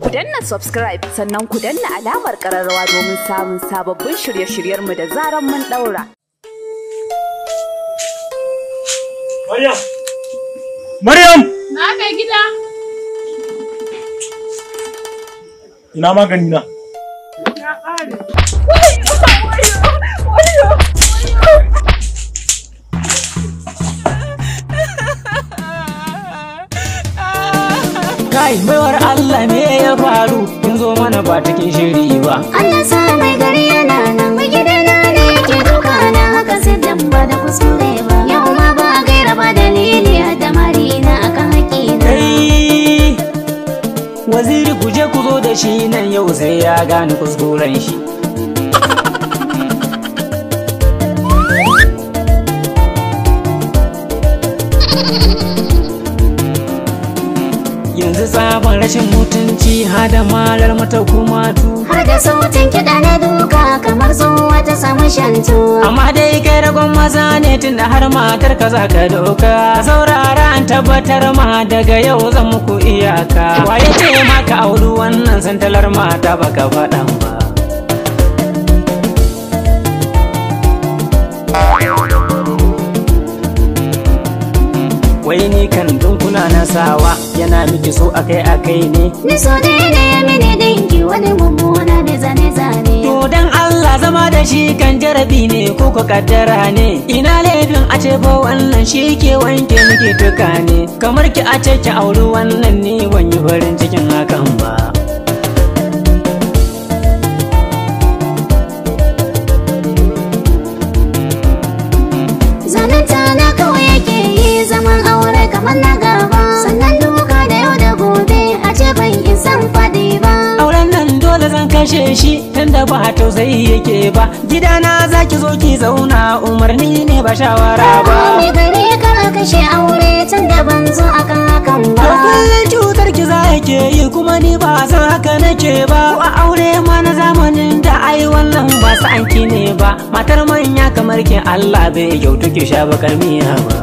Ku danna subscribe sannan ku danna alamar kararrawa domin samun sababbin shirye-shiryenmu da zaran mun daura. Maryam! Maryam! Na mai gida. Ina magani na? Ya ƙare. Kai baiwar Allah me ya faru kin zo mana ba cikin shiri ba. Allah sa mai gari yana nan mai gidana ne yake duka na haka sai dan ba da kuskure ba. Yau ma ba gaira ba dalili da marina akan haƙina. Kai waziri ku je ku zo da shi nan yau sai ya gane kuskuren shi. Yanzu sabon rashin mutunci hada malar mata kumatu. Har da sautin kiɗa na duka kamar tsohuwa ta samu shantu. Amma dai kai ragon maza ne tunda har matar ka za ka doka. Saurara an tabbatar ma daga yau zan muku iyaka. Waye ce maka auri wannan santalar mata baka faɗan ba. Wai ni kan dunkuna na sawa yana miki so akai akai ne. Ni so dai ne ya mini dinki wani mummuna da zane zane. To dan Allah zama da shi kan jarabi ne ko ko kaddara ne. Ina laifin a ce ba wannan shi ke wanke miki tuka ne. Kamar ki a ce ki auri wannan ni ban yi farin cikin hakan ba. Zananta na kawai yake yi zaman aure kamar na gaba. Sannan duka da yau da gobe a ce ban isan faɗi ba. Auren nan dole zan kashe shi tunda ba tausayi yake ba. Gidana za ki zo ki zauna umarni ne ba shawara ba. Mai gari kar a kashe aure tun da ban zo akan hakan ba. To kullum cutar ki za ke yi kuma ni ba san haka nake ba. Ko a aure ma na zamanin da ai wannan ba sa'an ki ne ba. Matar manya kamar ki Allah bai kyautu ki sha bakar miya ba.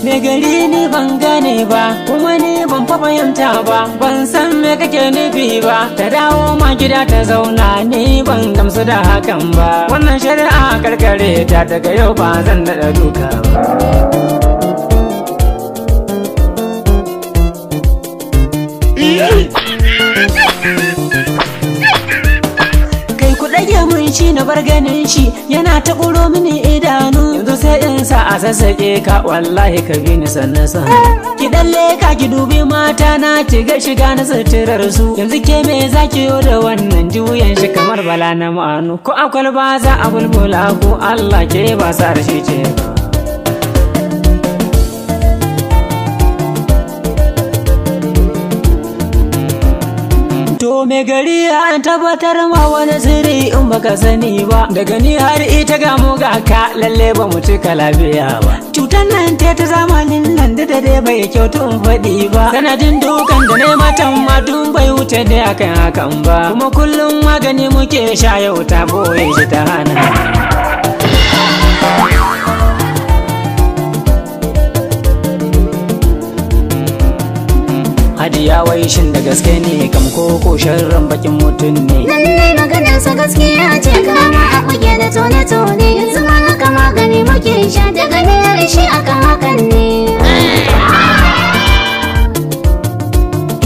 Me gari ni ban gane ba kuma ni ban fa fahimta ba ban san me kake nufi ba ta dawo ma gida ta zauna ni ban gamsu da hakan ba wannan shari'a karkare ta daga yau ba zan daɗa duka ba. Kai ku ɗage mun shi na bar ganin shi yana ta ƙuro mini idanu yanzu sai in sa a sassaƙe ka wallahi ka bi ni sannan san ki dan leka ki dubi mata na ki ga shiga na suturar su yanzu ke me zaki yo da wannan juyan shi kamar bala na ma'anu ko akwal ba za a bulbula ko Allah ke ba sa rashi ce ba. To me gari an tabbatar ma wani sirri in baka sani ba daga ni har ita ga mu ga ka lalle ba mu cika lafiya ba cutar nan ta ta zamanin nan da dai bai kyautu in faɗi ba sanadin dukan da ne matan ma tun bai wuce da akan hakan ba kuma kullum magani muke sha yau ta boye shi ta hana. Hadiya wai shin da gaske ne kam ko ko sharrin bakin mutum ne. Lallai maganarsa gaskiya ce kama a kuke da tone-tone. Yanzu ma haka magani muke sha daga niyar shi akan hakan ne.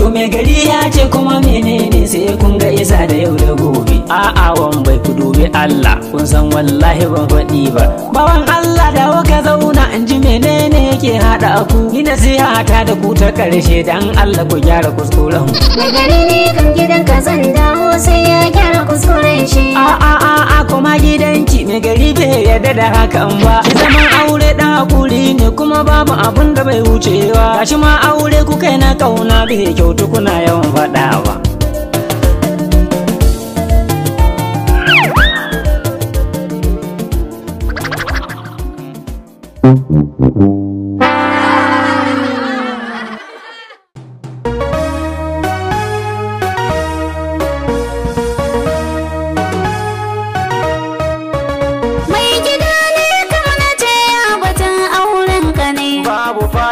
To me gari ya ce kuma menene sai kun ga isa da yau da gobe. A'a wan bai ku dubi Allah kun san wallahi ban faɗi ba. Bawan Allah dawo ka zauna in ji menene yake haɗa ku. Ni nasiha ta da ku ta ƙarshe dan Allah ku gyara kuskuren ku. Mai gari ne kan gidan ka zan dawo sai ya gyara kuskuren shi. A'a a'a kuma gidanki mai gari bai yarda da hakan ba. Zaman aure dan hakuri ne kuma babu abun da bai wucewa. Gashi ma aure ku kai na kauna bai kyautu kuna yawan faɗawa. Mai gida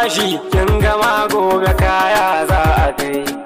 bashi, kin gama gobe kaya za a kai.